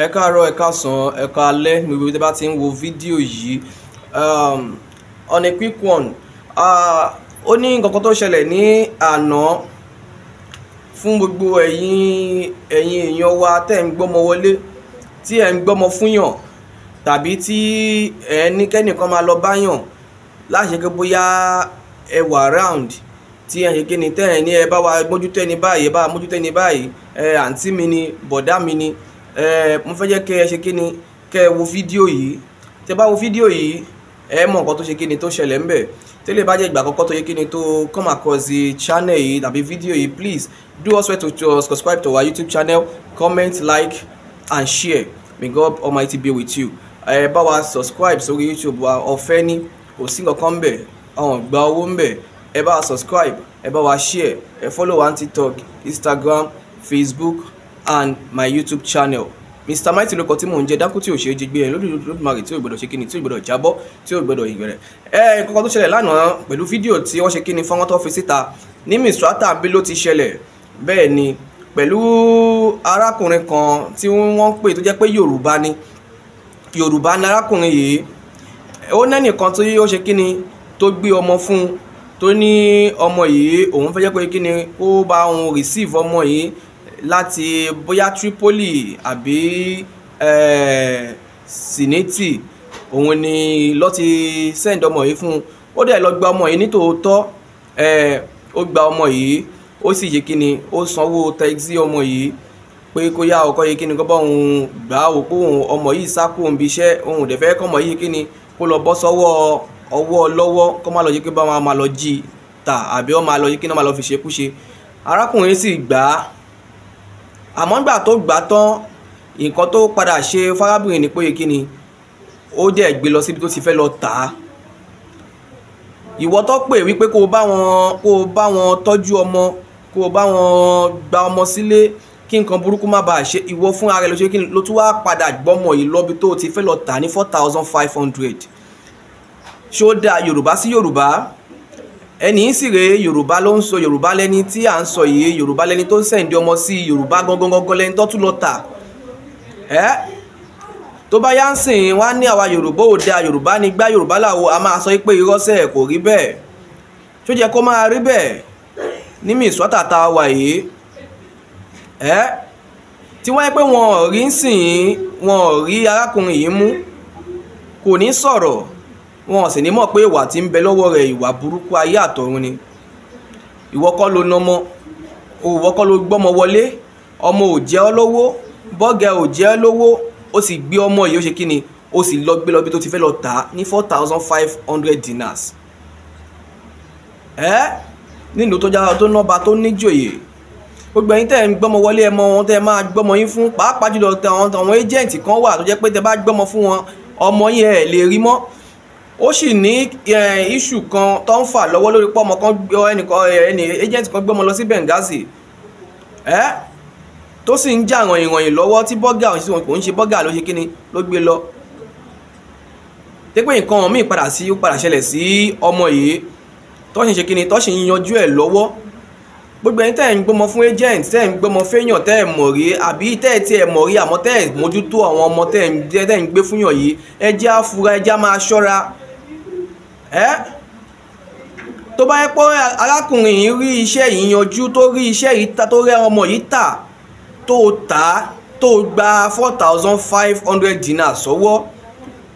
Ẹ káàárọ̀, ẹ káàsán, ẹ káalẹ́ gbogbo tí ẹ bá ti ń wo fídíò yìí. On a quick one, ó ní nǹkan kan tó ṣẹlẹ̀ ní àná fún gbogbo ẹ̀yin èèyàn wa tẹ́ ń gbọ́mọ wọlé, tí ẹ̀ ń gbọ́mọ fúnyàn tàbí tí ẹ ní kẹ́nìkan máa lọ báyàn láṣẹ pé bóyá ẹ wà round tí ẹ ṣe kí ni tẹ́ ẹ ní ẹ bá wa mójútó ẹni báyìí, ẹ bá wa mójútó ẹni báyìí, ẹ àǹtí mi ni, bọ̀dá mi ni. Mo fẹ́ jẹ́ kẹ́ ẹ ṣe kí ni kẹ́ ẹ wo fídíò yìí. Tẹ́ bá wo fídíò yìí, ẹ mọ̀ nǹkan tó ṣe kí ni tó ṣẹlẹ̀ ńbẹ̀. Tẹ́lẹ̀ bá jẹ́ ìgbà àkọ́kọ́ tó yẹ kí ni tó come across the channel yìí tàbí fídíò yìí, please do us well to subscribe to our YouTube channel, comment, like and share. May God Almighty be with you. Ẹ bá wa subscribe sórí YouTube wa, ọ̀fẹ́ ni, kò sí nǹkan kan ńbẹ̀, ọ̀n gba owó ńbẹ̀. Ẹ bá wa subscribe, ẹ bá wa share, ẹ follow wa on TikTok, Instagram, Facebook and my YouTube channel. Mr. Mighty ló kọ tí mò ń jẹ, dákú tí ò ṣe é jí gbé ẹ lórí Olódùmarè tí ò gbọdọ̀ ṣe kíni, tí ò gbọdọ̀ jábọ́, tí ò gbọdọ̀ ìgbẹ̀rẹ̀. Ẹ nǹkan tó ṣẹlẹ̀ lánàá pẹ̀lú fídíò tí wọ́n ṣe kíni fọ́nrán tó fi síta ní Misrata bí ló ti ṣẹlẹ̀. Bẹ́ẹ̀ ni pẹ̀lú arákùnrin kan tí wọ́n ń pè tó jẹ́ pé Yorùbá ni. Yorùbá ni arákùnrin yìí. Ó nẹ́nìkan tí ó ṣe kíni tó gbé ọmọ fún un, tó ní ọmọ yìí òun fẹ́ jẹ́ pé kíni kó bá òun receive ọmọ yìí láti bóyá Tripoli àbí Siniti, òun ni ló ti send ọmọ yìí fún un. Ó dẹ̀ lọ gba ọmọ yìí nítòótọ́. Ó gba ọmọ yìí, ó sì ṣe kíni ó sanwó taxi ọmọ yìí pé kó yá ọkọ yìí kíni kó bá òun gbà ó, pé òun ọmọ yìí sá kúrò níbi iṣẹ́, òun dẹ̀ fẹ́ kọ́mọ yìí kíni kó lọ bọ́ sọ́wọ́ ọwọ́ lọ́wọ́, kó má lọ yí pé bá wọn máa lọ jí ta àbí wọ́n máa lọ yí kíni wọ́n máa lọ fi ṣekúṣe. Arákùnrin sì gbà á. Àmọ́ nígbà tó gbà tán, nǹkan tó padà ṣe fárábìnrin ni pé kíni ó dẹ̀ gbé lọ síbi tó ti fẹ́ lọ tà á. Ìwọ tó pè wípé kó o bá wọn tọ́jú ọmọ, kó o bá wọn gba ọmọ sílé kí nǹkan burúkú má bàa ṣe, ìwọ fún ara rẹ ló ṣe kíni ló tún wá padà gbọ́mọ yìí lọ́bi tó ti fẹ́ lọ tà ní 4,500. Ṣó dáa Yorùbá sí Yorùbá? Ẹni sì rèé, Yorùbá ló ń sọ, Yorùbá lẹni tí à ń sọ yìí, Yorùbá lẹni tó ń sẹ̀ǹdí ọmọ sí, Yorùbá gangan gangan lẹni tó tún lọ tà. Ẹ́ tó bá yá ń sìn wá ní àwa Yorùbá ò dáa, Yorùbá ni gbá, Yorùbá làwo, a máa sọ pé irọ́sẹ̀ kò rí bẹ́ẹ̀. Ṣó jẹ́ kó máa rí bẹ́ẹ̀ ní Misrata tá a wà yìí? Ẹ́ tí wọ́n yẹ pé wọn ò rí ń sìn, wọn ò rí arákùnrin yìí mú, kò ní sọ̀rọ̀, wọn sì ní mọ̀ pé ìwà tí ń bẹ lọ́wọ́ rẹ̀ ìwà burúkú ayé àtọ̀run ni. Ìwọ kọ́ ló nọmọ, ìwọ kọ́ ló gbọ́mọ wọlé, ọmọ ò jẹ́ ọ́ lówó, bọ́gẹ̀ ò jẹ́ ọ́ lówó, ó sì gbé ọmọ yìí ó ṣe kíni, ó sì lọ gbé lọ bí tó ti fẹ́ lọ tà á ní 4,500 dinars. Ẹ́ nílùú tó jára tó nọ́ba tó níjòyè. Gbogbo ẹ̀yin tẹ́ ń gbọ́mọ wọlé, ẹ mọ wọn tẹ́ máa gbọ́mọ yín fún, pàápàá jùlọ tẹ àwọn agent kan wà tó jẹ́ pé tẹ́ bá gbọ́mọ fún wọn, ọmọ yín ẹ lè rí mọ́. Ó sì ní issue kan tó ń fà lọ́wọ́ lórí pé ọmọ kan ẹnìkan ẹni agent kan gbọ́mọ lọ sí Benghazi, ẹ́ tó sì ń jà rànyìnrànyìn lọ́wọ́ tí bọ́gà kò ń ṣe bọ́gà ló ṣe kíni ló gbé lọ. Tẹ́ pé nǹkan míì padà sí ó padà ṣẹlẹ̀ sí ọmọ yìí tó sì ń ṣe kíni tó sì ń yanjú ẹ̀ lọ́wọ́. Gbogbo ẹ̀yin tẹ́ ń gbọ́mọ fún agent, tẹ́ ń gbọ́mọ fẹ́yàn tẹ́ ẹ̀ mọ̀ rí àbí tẹ́ ẹ̀ tí ẹ̀ mọ̀ rí àmọ́ tẹ́ ẹ̀ mójútó àwọn ọmọ tẹ́ ẹ̀ ń gbé fúnyàn yìí, ẹ jẹ́ á fura, ẹ jẹ́ á máa ṣọ́ra. Ẹ́ tó bá yẹ pé arákùnrin yìí rí iṣẹ́ yìí yanjú, tó rí iṣẹ́ yìí ta, tó rẹ́ ọmọ yìí tà, tó tà, tó gba 4,500 dinars sọ́wọ́,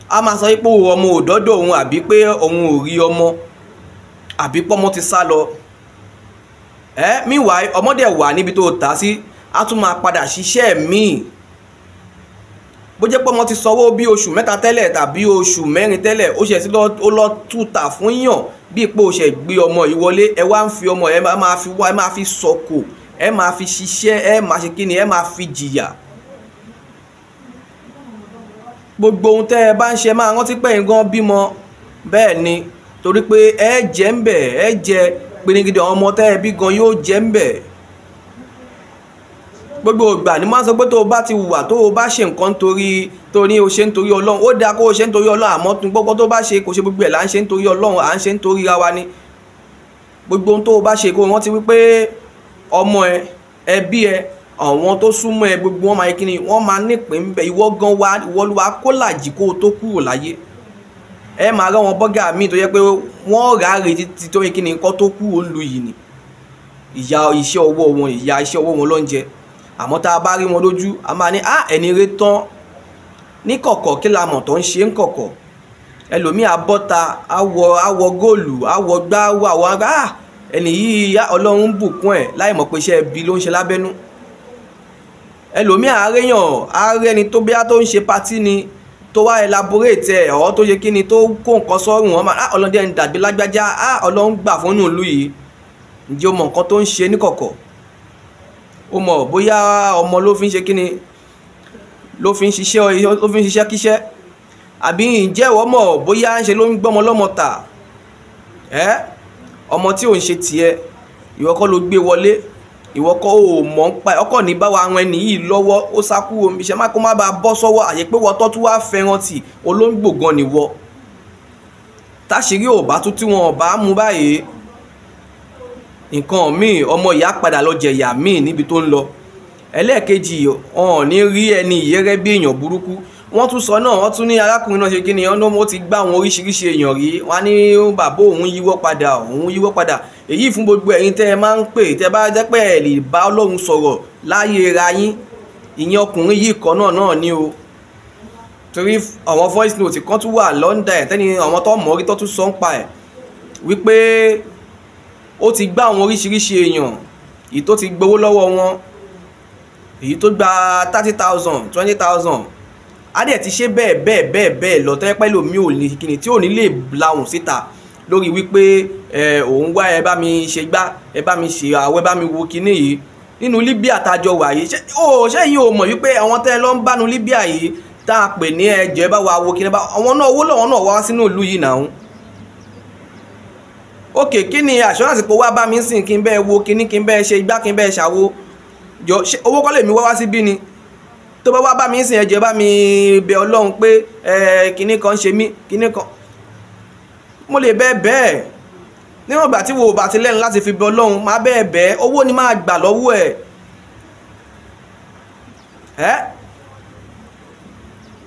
a máa sọ pé ọmọ ò dọ́dọ̀ òun àbí pé òun ò rí ọmọ àbí pọ́mọ ti sá lọ. Ẹ́ meanwhile ọmọdé wà níbi tó tà sí, a tún máa padà ṣiṣẹ́ míì. Bó jẹ́ pé ọmọ ti sanwó bí oṣù mẹ́ta tẹ́lẹ̀ tàbí oṣù mẹ́rin tẹ́lẹ̀, ó ṣe sí ó lọ túta fún yàn bí pé ó ṣe gbé ọmọ yìí wọlé. Ẹ wá ń fi ọmọ ẹ máa fi wá, ẹ máa fi sọkò, ẹ máa fi ṣiṣẹ́, ẹ máa ṣe kíni, ẹ máa fi jìyà. Gbogbo ohun tẹ́ ẹ bá ń ṣe máa rántí pé ẹ̀yin gan bímọ. Bẹ́ẹ̀ ni, torí pé ẹ jẹ́ ń bẹ̀, ẹ jẹ́ pérégedé àwọn ọmọ tẹ́ ẹ bí gan yóò jẹ́ ń bẹ̀. Gbogbo ìgbà ni máa ń sọ pé tó o bá ti hùwà, tó o bá ṣe nǹkan torí tó ní o ṣe ń torí Ọlọ́run, ó dáa kó o ṣe ń torí Ọlọ́run, àmọ́ tún gbogbo tó bá ṣe kò ṣe gbogbo ẹ̀ là ń ṣe ń torí Ọlọ́run, à ń ṣe ń torí ra wa ni. Gbogbo ohun tó o bá ṣe kó o rántí wípé ọmọ ẹ, ẹbí ẹ, Àwọn tó súnmọ́ ẹ gbogbo wọn máa kíni, wọ́n máa nípìn ń bẹ. Ìwọ gan wa, ìwọ ló wá kó làjì kó o tó kúrò láyé. Ẹ máa rán wọn bọ́gà míì tó yẹ pé wọ́n ráre títí tó yẹ kíni kó tó kúrò ń lu yìí ni. Ìyá iṣẹ́ ọwọ́ wọn, ìyá iṣẹ́ ọwọ́ wọn ló ń jẹ. Àmọ́ tá a bá rí wọn lójú, a máa ní ẹni rẹ tán ní kọ̀kọ̀. Kí la mọ̀ tó ń ṣe ń kọ̀kọ̀? Ẹlòmíì abọ́ta, awọ góòlù, awọ gbá, awọ àwọn àgbà, ẹni yìí Ọlọ́run ń bùkún ẹ̀, láì mọ̀ pé iṣẹ́ ẹbí ló ń ṣe lábẹ́nú. Ẹlòmíì àárẹ̀yàn àárẹ̀ ni tó bíá tó ń ṣe patí ni, tó wá elaborate ẹ̀, ọ̀ tó ṣe kí ni, tó kó nǹkan sọ́rùn wọn, máa ọlọ́dẹ ń dàbí lágbájá, Ọlọ́run gbà fún ìlú yìí. Ǹjẹ́ o mọ̀ nǹkan tó ń ṣe níkọ̀kọ̀? O mọ̀ bóyá ọmọ ló fi ń ṣe kí ni, ló fi ń ṣiṣẹ́, ló fi ń ṣiṣẹ́ kíṣẹ́? Àbí ǹjẹ́ ìwọ mọ̀ bóyá ń ṣe ló ń gbọ́mọ lọ́mọ tà? Ẹ́ ọmọ tí ò ń ṣe tiẹ̀, ìwọ kọ́ ló gbé wọlé, ìwọ kọ́ ò mọ̀ ń pa ẹ̀. Ọkọ̀ ní báwa àwọn ẹni yìí lọ́wọ́, ó sá kúrò níbi iṣẹ́, má kó má bàa bọ́ sọ́wọ́. Àyè pé wọ́n tọ́ tún wá fẹ́ràn tì, olóńgbò gan ni wọ́. Táṣìírí ò bá tún tí wọn ò bá mú báyìí, nǹkan míì ọmọ ìyá padà lọ jẹ̀yà míì níbi tó ń lọ. Ẹlẹ́ẹ̀kejì, wọn ò ní rí ẹni ìyẹ́rẹ́ bí èèyàn burúkú. Wọ́n tún sọ náà, wọ́n tún ní arákùnrin náà ṣe kí ni, wọ́n ní ó ti gbá àwọn oríṣiríṣi èèyàn rí. Wọ́n á ní bàbá òun yíwọ́ padà, òun yíwọ́ padà. Èyí fún gbogbo ẹ̀yin tẹ́ ẹ máa ń pè, tẹ́ bá jẹ́ pé ẹ lè bá Ọlọ́run sọ̀rọ̀ láyé ra yín. Ìyẹn ọkùnrin yìí kan náà ni o. Torí àwọn voice note kan tún wà lọ́ndà ẹ̀, tẹ́ni àwọn tó mọ̀ rí tó tún sọ ń pa ẹ̀ wípé ó ti gbá àwọn oríṣiríṣi èèyàn, èyí tó ti gbowó lọ́wọ́ wọn, èyí tó gba 30,000, 20,000. Á dẹ̀ ti ṣe bẹ́ẹ̀ bẹ́ẹ̀ bẹ́ẹ̀ bẹ́ẹ̀ lọ, tẹ́ pẹ́ lómi ò ní kíni tí ò ní lè lahùn síta lórí wípé ẹ òun wá, ẹ bá mi ṣe gbá, ẹ bá mi ṣe àwọ̀, ẹ bá mi wo kíní yìí nínú Libya tájọ wà yìí. Ṣé yìí ò mọ̀ wípé àwọn tẹ́ lọ ń bánu Libya yìí tá a pè ní ẹjọ́ ẹ bá wa wo kíní bá àwọn náà, owó lọ́wọ́ náà wá sínú ìlú yìí náà. Ok, kí ni assurance pé wá bá mi sìn kí n bẹ́ẹ̀ wo kíní, kí n bẹ́ẹ̀ ṣe igbá, kí n bẹ́ẹ̀ ṣàwo? Jọ, ṣé owó kọ́ lèmi wá wá síbí ni? Tó bá wá bá mi sìn, ẹjọ́ bá mi bẹ Ọlọ́run pé ẹ kíní kan ṣe mí, kíní kan mo lè bẹ́ẹ̀ bẹ́ẹ̀. Níwọ̀n ìgbà tí wo bá ti lẹ́nu láti fi bẹ Ọlọ́run, máa bẹ́ẹ̀ bẹ́ẹ̀, owó ni máa gbà lọ́wọ́ ẹ̀. Ẹ́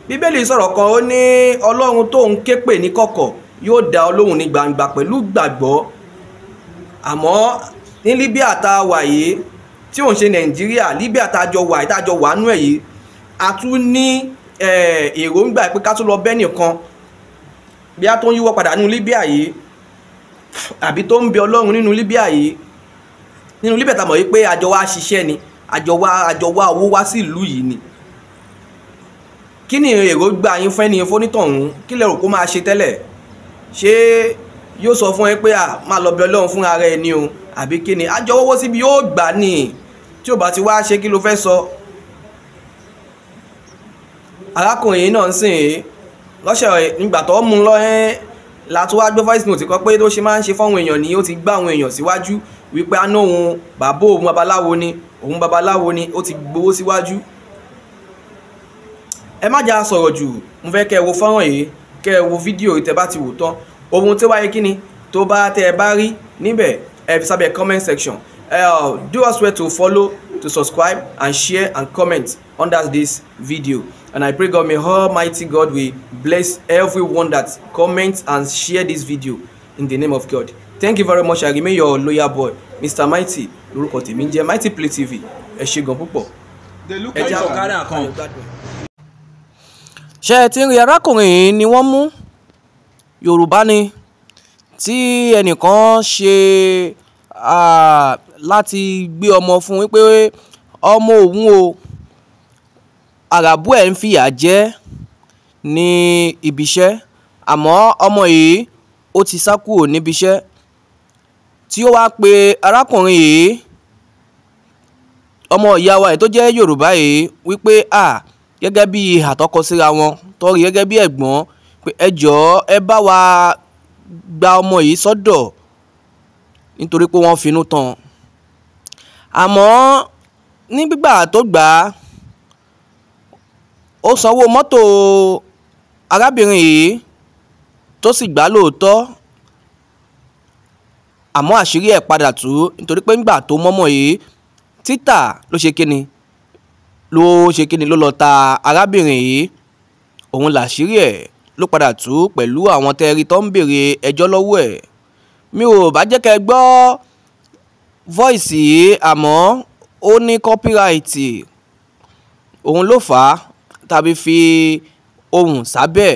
Bíbélì sọ̀rọ̀ kan, ó ní Ọlọ́run tó ń ké pè ní kọ̀kọ̀ yóò dá ọ lóhùn ní gbangba pẹ̀lú gbàgbọ́. Àmọ́ ní Libya tá a wà yìí, tí òun ṣe Nàìjíríà, Libya tá a jọ wà yìí, tá a jọ wà nú ẹ̀ yìí, a tún ní èròǹgbà pé ká tún lọ bẹ́ nìkan bí a tó ń yíwọ́ padà nínú Libya yìí, àbí tó ń bẹ Ọlọ́run nínú Libya yìí. Nínú Libya tá a mọ̀ yìí pé àjọ wa ṣiṣẹ́ ni, àjọ wa owó wá sí ìlú yìí ni. Kí ni èròǹgbà yín fẹ́ ni fónítọ̀hún? Kí lẹ rò kó máa ṣe tẹ́lẹ̀? Ṣé yóò sọ fún ẹ pé à máa lọ bẹ Ọlọ́run fún ara ẹni o, àbí kí ni? Àjọ owó síbi yóò gbà ní tí ò bá ti wá ṣe, kí ló fẹ́ sọ? Arákùnrin yìí náà ń sìn ín lọ́sẹ̀ nígbà tó mú un lọ ẹ́ la tún wá gbé voice note kan pé tó ṣe máa ń ṣe fáwọn èèyàn ni, ó ti gbá àwọn èèyàn síwájú wípé á ná òun bàbá òun babaláwo ni, òun babaláwo ni, ó ti gbowó síwájú. Ẹ má jà sọ̀rọ̀ jù, mo fẹ́ kẹ́ ẹ wo fọ́nrán yìí, kẹ́ ẹ wo fídíò yìí. Tẹ́ bá ti wò tán, ohun tí wáyé kíni tó bá tẹ́ ẹ bá rí níbẹ̀, ẹ fi sábẹ́ comment section. Do us well to follow, to subscribe and share and comment under this video, and I pray God, may Almighty God will bless everyone that comments and share this video in the name of God. Thank you very much. I remain your loyal boy, Mr. Mighty. Lórúkọ tèmi ń jẹ́ Mighty Play TV. Ẹ ṣé gan púpọ̀. Ẹ jẹ́ carry am come. Ṣé ẹ ti ń rí arákùnrin yìí ni wọ́n mú? Yorùbá ni, tí ẹnìkan ṣe láti gbé ọmọ fún wípé ọmọ òun o, àràbù ẹ̀ ń fìyà jẹ ní ibi iṣẹ́, àmọ́ ọmọ yìí ó ti sá kúrò níbi iṣẹ́, tí ó wá pe arákùnrin yìí, ọmọ ìyá wa yìí tó jẹ́ Yorùbá yìí, wípé gẹ́gẹ́ bí ìhà tó kọ síra wọn, tó rí gẹ́gẹ́ bí ẹ̀gbọ́n, pé ẹ jọ̀ọ́, ẹ bá wa gba ọmọ yìí sọ́dọ̀ nítorí pé wọ́n finú tán. Àmọ́ ní gbígbà tó gbà á, ó sanwó mọ́tò arábìnrin yìí tó sì gbà lóòótọ́, àmọ́ àṣírí ẹ̀ padà tú nítorí pé ńgbà tó mọ́mọ́ yìí, títà ló ṣe kíni. ló ṣe kíni ló lọ ta arábìnrin yìí. Òun làṣírí ẹ̀ ló padà tú pẹ̀lú àwọn tẹ́rí tó ń béèrè ẹjọ́ lọ́wọ́ ẹ̀. Mi ò bá jẹ́ kẹ́ gbọ́ voice yìí, àmọ́ ó ní copyright, òun ló fà á tàbí fi ohùn sábẹ́.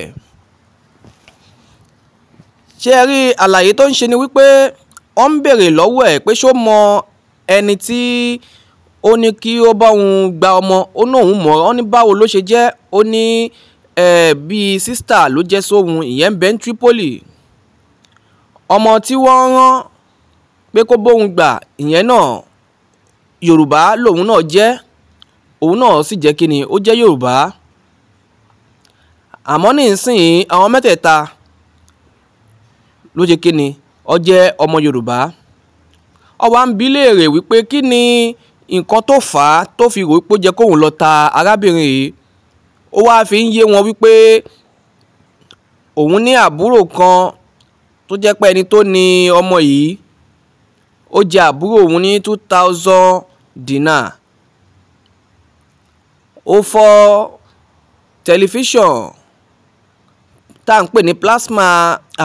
Ṣé ẹ rí àlàyé tó ń ṣe ni wípé wọ́n ń béèrè lọ́wọ́ ẹ̀ pé ṣó mọ ẹni tí ó ní kí ó bá òun gba ọmọ. Ó ní òun mọ̀. Ọ́ ní báwo ló ṣe jẹ́. Ó ní bíi sísítà ló jẹ́ sóhun, ìyẹn ń bẹ ní Tripoli. Ọmọ tí wọ́n rán pé kó bóun gbà, ìyẹn náà Yorùbá lòun náà jẹ́, òun náà sì jẹ́ kíni, ó jẹ́ Yorùbá. Àmọ́ nísìnyí àwọn mẹ́tẹ̀ẹ̀ta ló ṣe kíni, ó jẹ́ ọmọ Yorùbá. Ó wá ń bi léèrè wípé kí ni nǹkan tó fà á tó fi rò pé ó jẹ́ kóun lọ ta arábìnrin yìí. Ó wá fi ń yé wọn wípé òun ní àbúrò kan tó jẹ́ pé ẹni tó ní ọmọ yìí, ó jẹ àbúrò òun ní 2000 dinar. Ó fọ́ tẹlifíṣàn tá à ń pè ní plasma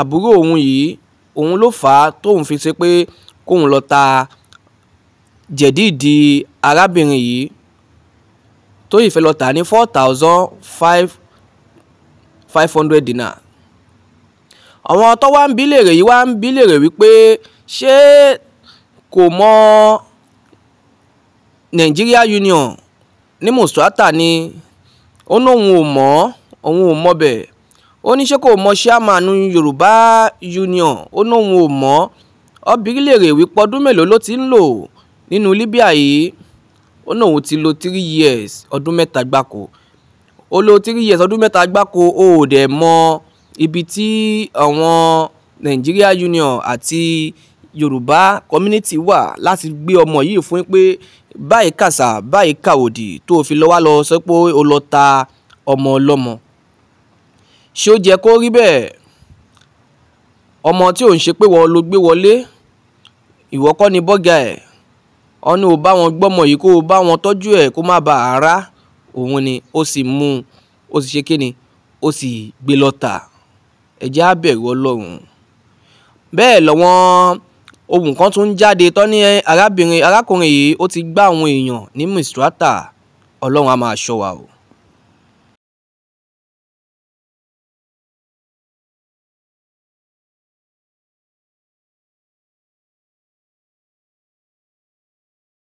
àbúrò òun yìí, òun ló fà á tóun fi ṣe pé kóun lọ ta jẹ̀díìdì arábìnrin yìí, tó yìí fẹ́ lọ tà ní 4500 dinar. Àwọn tó wá ń bi léèrè yìí wá ń bi léèrè wípé ṣé kò mọ Nigeria Union ní Misrata ni. Ó ní òun ò mọ̀, òun ò mọ̀ bẹ́ẹ̀. Ó ní ṣé kò mọ chairman Yorùbá Union. Ó ní òun ò mọ̀. Ó bi léèrè wípé ọdún mélòó ló ti ń lò nínú Libya yìí. Ó ní òun ti lò 3 years, ọdún mẹ́ta gbáko. Ó lò 3 years, ọdún mẹ́ta gbáko. Ó ò dẹ̀ mọ ibi tí àwọn Nigeria Union àti Yorùbá community wà láti gbé ọmọ yìí fún pé báyìí kàṣà báyìí kàwòdì tó fi lọ wá lọ sọ pé ó lọ ta ọmọ ọlọ́mọ. Ṣé ó jẹ́ kó rí bẹ́ẹ̀? Ọmọ tí ò ń ṣe pé wọ́n ló gbé wọlé, ìwọ kọ́ ni bọ́gà ẹ̀. Ó ní ó bá wọn gbọ́mọ yìí kó o bá wọn tọ́jú ẹ̀ kó má ba à rá. Òun ni ó sì mú un, ó sì ṣe kíni, ó sì gbé lọ tà. Ẹ jẹ́ á bẹ̀rù Ọlọ́run. Bẹ́ẹ̀ lọ́wọ́n ohun kan tún ń jáde tó ní arákùnrin yìí ó ti gbá àwọn èèyàn ní Misrata. Ọlọ́run á máa ṣọ́ wa o.